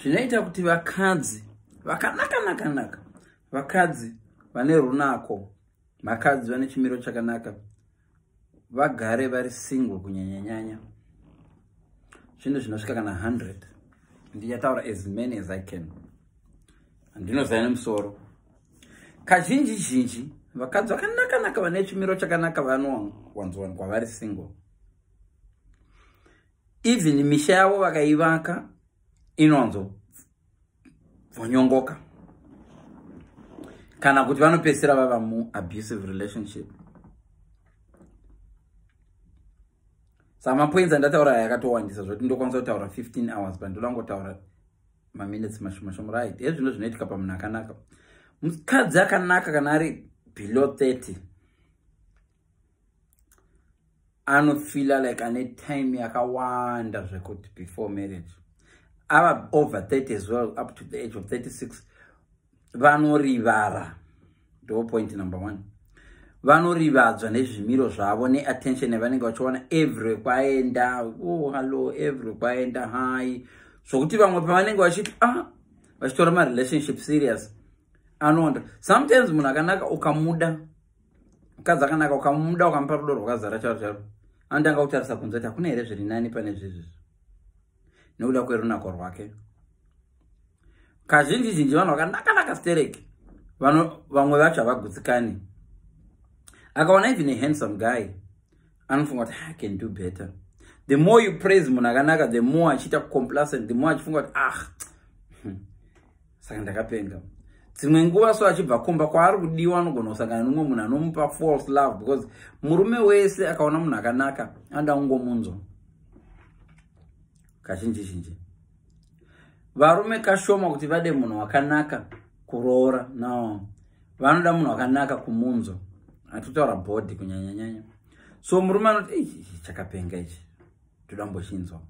Zvinoita kuti vakadzi vakanaka-naka-naka, vakadzi vane runako, vakadzi vane chimiro chakanaka, vagare vari single kunyanyanyanya, zvinhu zvinosvika kana 100. Ndichataura as many as I can, handinoziva nemusoro. Kazhinji zhinji vakadzi vakanaka-naka vane chimiro chakanaka vanowanzowanikwa vari single. Even misha yavo vakaivaka inowanzobvonyongoka, kana kuti vanopedzisira vava muabusive relationship. Saka mapoints andataura aya akatowandisa zvekuti ndokwanisa kutaura 15 hours, but ndoda kungotaura maminutes mashoma shoma. Right, ezvino zvinoitika pamunhu akanaka. Mukadzi akanaka kana ari below 30 anofila like ane time yakawanda zvekuti before marriage. Ava over 30 as well, up to the age of 36, vanorivara. Ndo point number 1. Vanorivadzwa nezvimiro zvavo neattention yavanenge vachiwana every kwaenda. Oh, hallo, every kwaenda, hi. Zvokuti vamwe pavanenge vachiti vachitora marelationship serious, anowanda. Sometimes munhu akanaka ukamuda, mukadzi akanaka ukamuda, ukamupa rudo rwakazara charo charo, anotanga kutarisa kunze kuti hakuna here zviri nani pane zvezvizvi, nekuda kwerunako rwake. Kazhinji zhinji vanhu vakanakanaka stereki, vamwe vacho havagutsikani. Akaona even a handsome guy anofunga kuti I can do better. The more you praise munhu akanaka, the more achiita complacent, the more achifunga kuti saka ndakapenga. Dzimwe nguva so achibva kumba kwaari kudiwa anogona kusangana nemumwe munhu anomupa false love, because murume wese akaona munhu akanaka anoda kungomunzwa. Kazhinji zhinji varume kashoma kuti vade munhu wakanaka kuroora. No, vanoda munhu wakanaka kumunzwa, hatitaura body kunyanyanyanya. So murume anoti chakapenga ichi, toda mbochinzwa.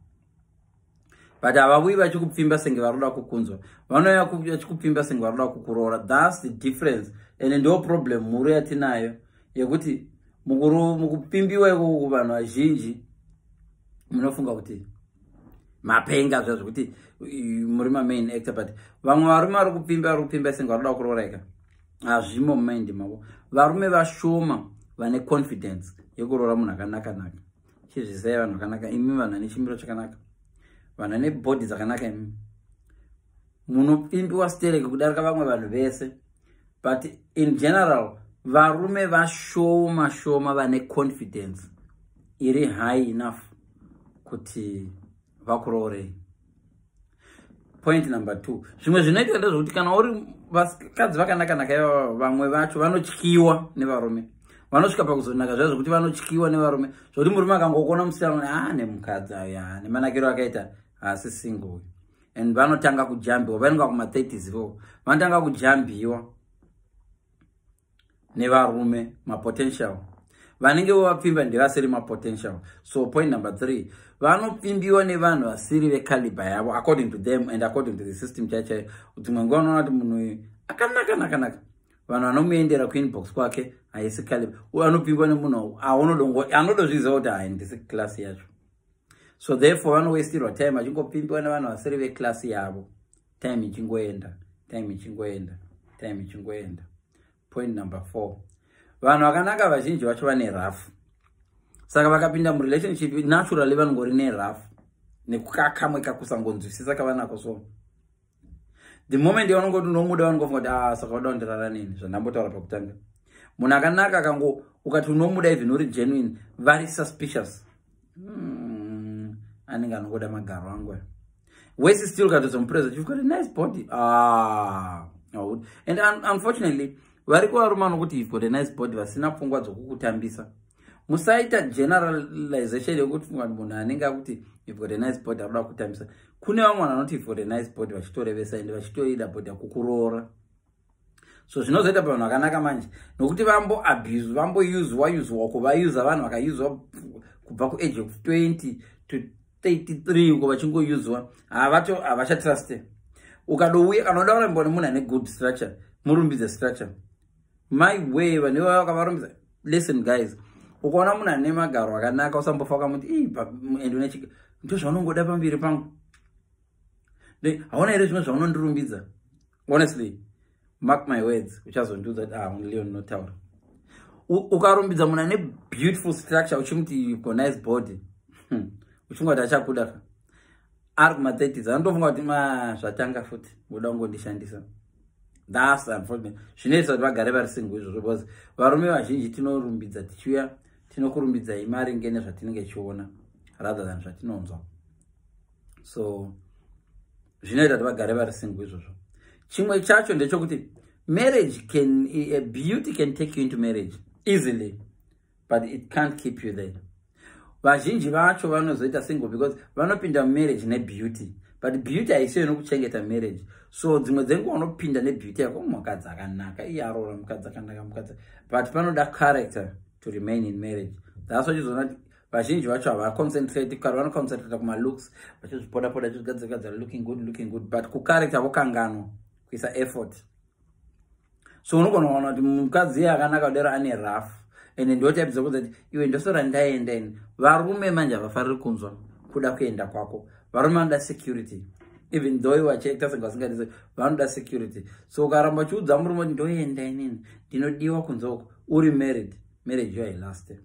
But havavuyi vachikupfimba senge vari kuda kukunzwa, vanouya vachikupfimba senge vari kuda kukuroora. That's the difference, and ndo problem mhuru yatinayo yekuti mukupfimbiwa ikoko vanhu vazhinji munofunga kuti mapenga zva zvekuti muri mamain actor. But vamwe varume vari kupfimba, vari kupfimba senge vari kuda kuroora ika, hazvimo mumaindi mavo. Varume vashoma vane confidence yekuroora munhu akanaka-naka. Chizvisai vanhu vakanaka imi, vanhu vane chimiro chakanaka, vanhu vane bhodhi dzakanaka imi, munopimbiwa stereki kudarika vamwe vanhu vese. But in general varume vashoma shoma vane confidence iri high enough kuti vakuroorei. Point number 2, zvimwe zvinoitika ndezvekuti kana uri vakadzi vakanaka-naka ivava, vamwe vacho vanotyiwa nevarume, vanosvika pakuzonaka zviya zvekuti vanotyiwa nevarume, zvokuti murume akangokona musiyana nemukadzi aya nemanakiro akaita haasi single, and vanotanga kujambiwa. Vanenge kuma-30s vo vanotanga kujambiwa nevarume mapotential, vanenge vovapfimba ndevasiri mapotential. So point number 3, vanopfimbiwa nevanhu vasiri vecaliber yavo according to them and according to the system chaichaiyo. Dzimwe nguva unoona kuti munhu uyu akanaka-naka-naka, vanhu vanomuendera kuinbox kwake haisi caliber. Uyo anopfimbiwa nemunhu anodozviziva kuti hai ndisi class yacho. So therefore vanowestirwa time achingopfimbiwa nevanhu vasiri veclass yavo, time ichingoenda, time ichingoenda, time ichingoenda. Point number 4, vanhu vakanaka vazhinji vacho vane rough, saka vakapinda murelationship naturally vanongori nerough nekukakamwe kakusangonzwisisa kavanako. So the moment yaunongoti unomuda, vanongofunga kuti saka wada kundirara nini, zvandambotaura pakutanga. Munhu akanaka akango ukati unomuda, even uri genuine, vari suspicious. Anenge anongoda magaro angu. Wese still ukatozomupraise, you've got a nice body, and unfortunately variko varume vanokuti you've got a nice body vasina pfungwa dzokukutambisa. Musaita generalization yekuti funga kuti munhu anenge akuti you've got a nice body arikuda kutambisa. Kune vamwe vanhu vanoti you've got a nice body vachitorevesa, ende vachitoida body yakukuroora. So zvinozoita pavanhu vakanaka manje, nokuti vambo abuse, vamboyuzwa yuzwa kuvayuza, vanhu vakayuzwa kubva kuage of 20 to 33 uko vachingoyuzwa, havachatruste. Ukadouya kana uda kurambwa nemunhu ane good structure, murumbidze structure. My way, vanhu ivava vakavarumbidza. Listen guys, ukaona munhu ane magaro akanaka, usambofa ukamuti and une chika, ndozvaunongoda pamberi pangu. Hauna here zvimwe zvaunondirumbidza? Honestly, mark my words, uchazondiudza kuti ah, Leon notaura. Ukarumbidza munhu ane beautiful structure uchimuti you've got nice body, uchingoti achakuda ka ari kuma30s, anotofunga kuti ma zvatanga futi, voda kungondishandisa. That's unfortunate. Zvinoita kuti vagare vari single izvozvo, because varume vazhinji tinorumbidza tichiuya, tinokurumbidzai maringe nezvatinenge tichiona rather than zvatinonzwa. So zvinoita kuti vagare vari single izvozvo. Chimwe chacho ndechekuti marriage can a beauty can take you into marriage easily, but it can't keep you there. Vazhinji vacho vanozoita single because vanopinda mumarriage nebeauty, but beauty haisiyo inokuchengeta marriage. So dzimwe dzenguva unopinda nebeauty yako, mukadzi akanaka, iye aroora mukadzi akanaka, mukadzi, but panoda character to remain in marriage. That's why uchizoona kuti vazhinji vacho havaconcentrate kare, vanoconcentrata kumalooks, vachizvipoda-poda, vachizvigadzira, looking good, looking good, but kucharacter vokanganwa kuisa effort. So unogona kuona kuti mukadzi iye akanaka kudero ane rough, ende ndo type dzekuti kuti iwe ndosora ndaenda ini. Varume manje havafariri kunzwa kuda kuenda kwako. Varume vanoda security, even though iwe vachiacta senge vasingadi, vanoda security. So ukaramba uchiudza murume kuti ndoenda inini, ndinodiwa kunze uko, uri married, marriage yo hailaste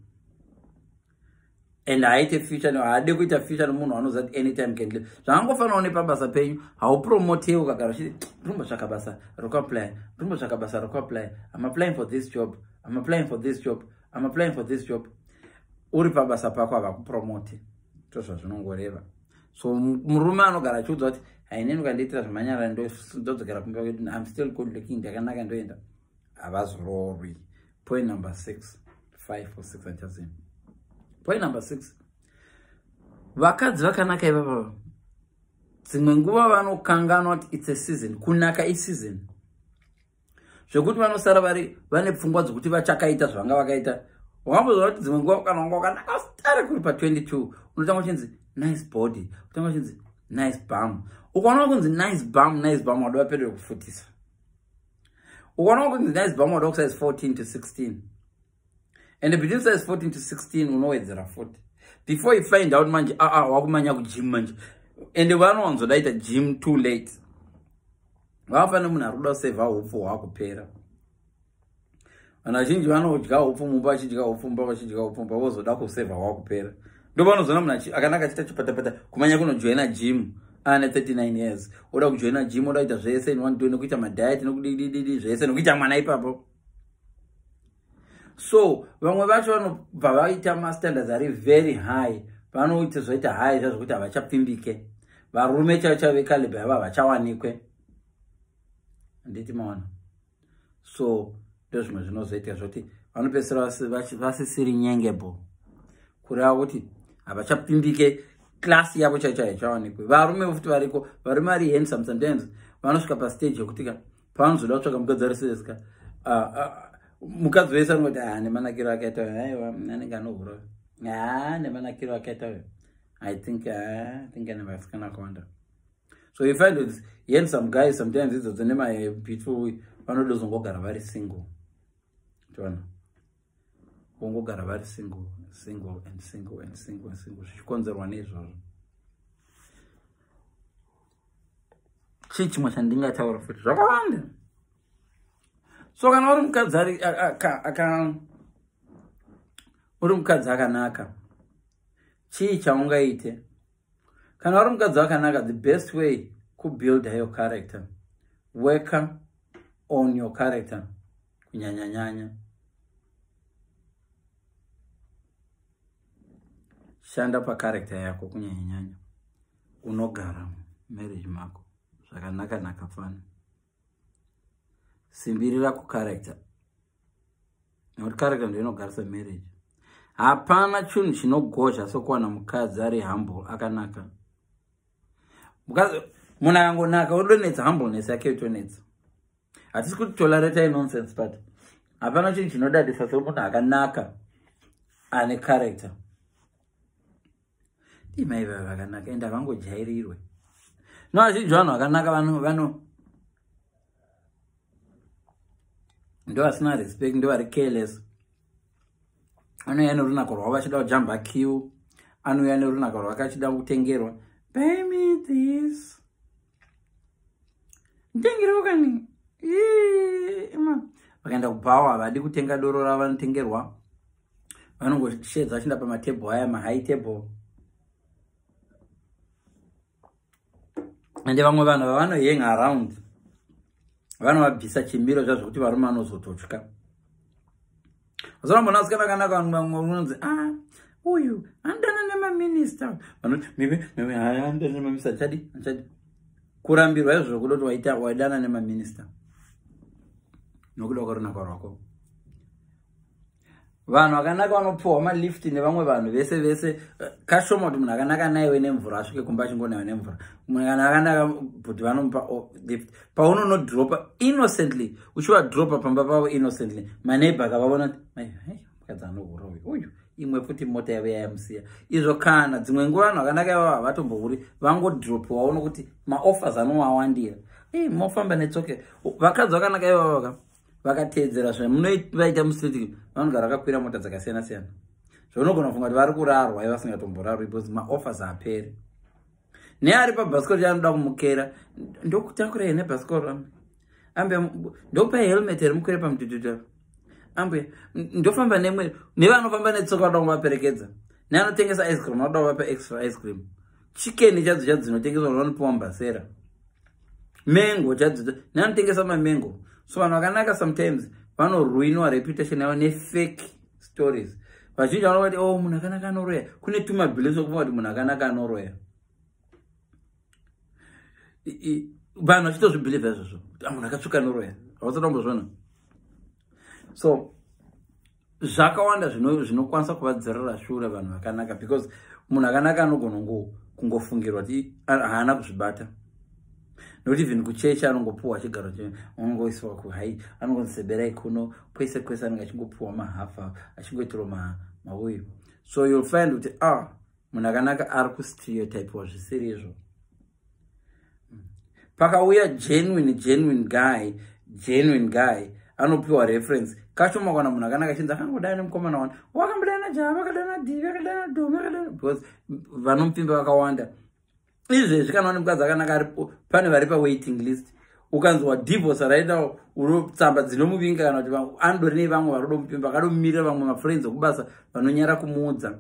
and haaite future, haade kuita future nomunhu anoziva kuti anytime can leave. Zvakangofanirawo nepabasa penyu, haupromotewi ukagara uchiti ndirimbotsvaka basa rekuapply, ndirimbotsvaka basa rekuapply, I'm applying for this job, I'm applying for this job, I'm applying for this job. Uri pabasa pako havakupromote, ndozvazvinongoreva. So murume anogara achiudza kuti haineni, ukandiitira zvemanyara ndodzokera kumba kwedu, I'm still good looking, ndakanaka, ndoenda, havazororwi. Point number 6, 5 or 6, handichazivi. Point number 6, vakadzi vakanaka ivava dzimwe nguva vanokanganwa kuti it's a season. Kunaka iseason, zvekuti vanosara vari vane pfungwa dzokuti vachakaita zvavanga vakaita. Wakamboziva kuti dzimwe nguva kana wanga wakanaka stare kuri pa22, unotanga uchinzi nice body, utanga uchinzi nice bum. Ukaona kunzi nice bum, nice bum, wada vapedere kufutisa. Ukaona kunzi nice bum, wada kusize 14 to 16, and between size 14 to 16 unowedzera 40 before you find out manje aa wakumanya kugym manje. And vanowanzodaita gym too late. Vavafanira munhu ari kuda kusevha upfu hwakupera. Vanhu vazhinji vanodya upfu mumba, vachidya upfu mumba, vachidya upfu mumba, vozoda kusevha hwakupera. Ndo vanozoona munhu akanaka achiita chipatapata kumanya kunojoina gym ane 39 years, oda kujoina gym, oda kuita zvese in one day, nekuita madiet, nekudidididi zvese, nekuita mwana ipapo. So vamwe vacho vanobva vaita mastandards ari very high, vanoita zvaita high zvazvokuti havachapfimbike. Varume chaivo chaivo vecalibre yavo havachawanikwe, handiti maona? So ndo zvimwe zvinozoitika zvoti vanopedzisira vasisiri nyengeble, kureva kuti havachapfimbike, class yavo chaicho chaiyo haichawanikwe. Varume futi variko, varume vari handsome sometimes vanosvika pastage yekuti ka pavanozoda kutsvaka mukadzi ari serious ka, mukadzi wese anongoti, ah, nemanakiro akaita uyo, aiwa, anenge anohura, a nemanakiro akaita uyo, I think ane vasikana akawanda. So you find with handsome guys sometimes idzodzo nemabeautiful vanodozongogara vari single, toona vongogara vari single, single and single and single and single, zvichikonzerwa neizvozvo. Chii chimwe chandingataura futi? Zvakawanda. So kana uri mukadzi ari aka uri mukadzi akanaka, chii chaungaite? Kana uri mukadzi akanaka, the best way kubuilda your character, work on your character kunyanyanyanya. Shanda pacharacter yako kunyanyanyanya, unogara marriage mako zvakanaka naka fana. Simbirira kucharacter, nekuti character ndo inogarisa marriage. Hapana chinhu chinogozha sokuwana mukadzi ari humble akanaka. Mukadzi munhu akangonaka odonetsa, humbleness yake yotonetsa. Hatisi kuti tolerate nonsense, but hapana chinhu chinodadisa semunhu akanaka ane character. Imai vava vakanaka ende havangojairirwe. No, vazhinji vanhu vakanaka vano ndo vasina respect, ndo vari careless. Anouya nerunako rwavo vachida kujamba queue, anouya nerunako rwake achida kutengerwa, buy me this. Nditengerewo kani. Vakaenda kubhawa, havadi kutenga doro ravo, vanotengerwa. Vanongoshedza vachienda pamatebho aya, mahigh table. Ende vamwe vanhu vavanohang around vanovabvisa chimiro zvazvo kuti varume vanozototya. Vasoramba vasikana vakanaka, vamwe unonzi ah uyu anodana nemaminista, vanoti mimi mimi anodana nemaminista, chadi chadi kurambirwa izvozvo kuda kuti waita waidana nemaminista nokuda kwerunako rwako. Vanhu vakanaka vanopiwa malift nevamwe vanhu vese vese. Kashoma kuti munhu akanaka naiwe nemvura asvike kumba achingonaiwa nemvura. Munhu kana akanaka but vanomupa lift. Paunonodropa innocently, uchivadropa pamba pavo innocently, maneighbor akavaona kuti mukadzi anohura uyu, uyu imwe futi mota yavo yayamusiya. Izvo kana dzimwe nguva vanhu vakanaka ivavo havatombohuri, vangodropiwawo nokuti maoffers anovawandira. Mofamba netsoke. Vakadzi vakanaka ivavo vakateedzera zvamunovaita mustreet, vanogara vakakwira mota dzakasiyana siyana. Zvaunogona kufunga kuti vari kurarwa vasingatomborarwi because maoffers haaperi. Neari pabhasikoro chaanoda kumukera, ndokutakurai nebhasikoro ambe, ndokupai helmet here mukwire pamudhudhudhu ambuya, ndofamba nemwe. Nevanofamba netsoka vanoda kuvaperekedza, neanotengesa ice cream vanoda kuvapa extra ice cream. Chicken chadzo chadzo dzinotengeswa vanopiwa mbasera, mengo chadzo neanotengesa mamengo. So vanhu vakanaka sometimes vanoruinwa reputation yavo nefake stories. Vazhinji vanovati oh munhu akanaka anoroya. Kune tumabeliefs okufunga kuti munhu akanaka anoroya. Vanhu vachitozvibhilivha izvozvo kuti munhu akatsvuka anoroya. Hausati wambozviona. So zvakawanda zvinokwanisa kuvadzorera shure vanhu vakanaka, because munhu akanaka anogona kungofungirwa kuti haana kuzvibata. Nokuti even kuchechi anongopuwa chigaro, anongoiswa kuhai, anongonzi kuno kwese kwese, anenge achingopuwa mahafa, achingoitirwa mauyu. So you'll find kuti ah munhu akanaka ari kustereotypewa zvisiri izvo. Pakauya genuine guy, genuine guy anopiwa reference. Kashoma kana munhu akanaka achinzi akangodana nemukomana wani, wakambodana java, akadana divi, akadana domi, akadana, because vanomupfimba vakawanda. Izvezvi kana une mukadzi akanaka aripo, pane vari pawaiting list. Ukanzi wadivorce right now, tsamba dzinomuvinga kana kuti anodori nevamwe vari kudomupfimba, akadomirira vamwe mafriends okubasa vanonyara kumuudza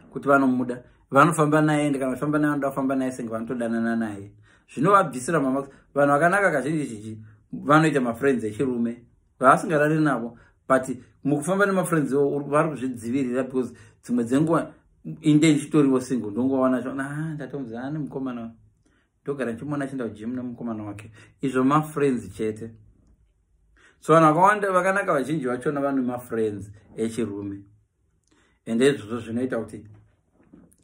kuti vanomuda, vanofamba naye. Ende kana vachifamba naye, vanoda kufamba naye senge vanotodanana naye. Zvinovabvisira mama. Vanhu vakanaka kazhinji zhinji vanoita mafriends echirume vaasingarari navo, but mukufamba nemafriends iwo vari kuzvidzivirira, because dzimwe dzenguva inde ndichitoriwo single, ndongowana ah ndatomzi ane mukomana, ndogara ndichimuona achienda kugym nemukomana wake. Izvo mafriends chete. So vanhu vakawanda vakanaka vazhinji vachona vane mafriends echirume, ende izvozvo zvinoita kuti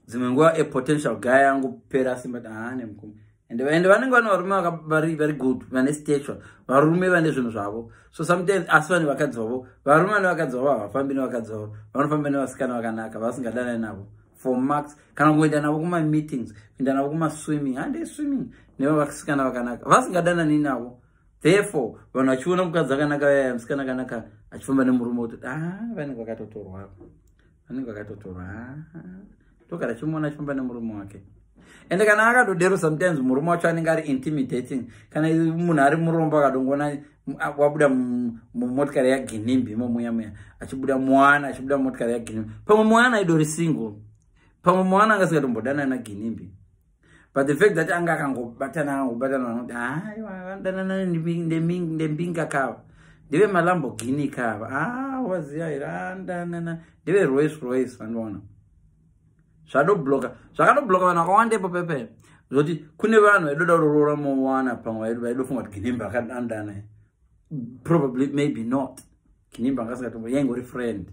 dzimwe nguva a potential guy angopera simba ane mukoma. Ende vanenge vane varume vari good, vane stature, varume vane zvinhu zvavo. So sometimes asi vane vakadzi vavo, varume vane vakadzi vavo havafambi nevakadzi vavo, vanofamba nevasikana vakanaka vasingadanani navo for marks, kana kungoenda navo kumameetings, kuenda navo kumaswimming, handei swimming nevasikana vakanaka vasingadanani navo. Therefore vanhu vachiona mukadzi akanaka yaya, musikana akanaka achifamba nemurume, kuti ah vanenge vakatotorwa, vanenge vakatotorwa, togara chimuona achifamba nemurume wake. Ende kana akatodero sometimes murume wacho anenge ari intimidating. Kana munhu ari murombo akadongoona wabuda mumotikari yaGinimbi imomuya muya, achibuda Moana, achibuda mumotikari yaGinimbi, pamwe Moana aidori single, pamwe Moana anga asingatombodanana naGinimbi, but the fact that anga akangobatana akangobatana, vanoti aiwa vanodanana ndembinga kava, ndeve maLamborghini kava, a waziva here, andanana ndeve Rolls Royce. Vanoona zvadobloka, zvakadobloka vanhu vakawanda ipo pepe, zvoti kune vanhu vaidoda kuroora Moana, pamwe vaidofunga kuti Ginimbi akadandana, probably maybe not. Ginimbi anga asingatombo, yaingori friend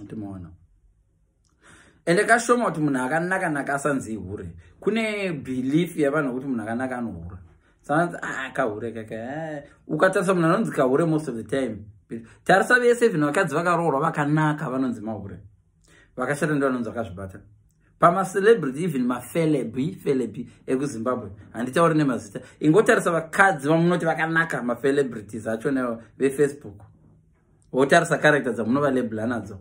timoona. Ende kashoma kuti munhu akanaka-naka asanzi hure. Kune belief yavanhu kuti munhu akanaka anohura. Sanzi ah kahure kaka. Ukatarisa munhu anonzi kahure most of the time, tarisa vese even vakadzi vakaroorwa vakanaka vanonzi mahure, vakashata ndo vanonzi vakazvibata. Pamacelebrity, even mafelebi felebi ekuZimbabwe, handitauri nemazita, ingotarisa vakadzi vamunoti vakanaka, macelebrities achona veFacebook, wotarisa character dzamunovalebhula nadzo.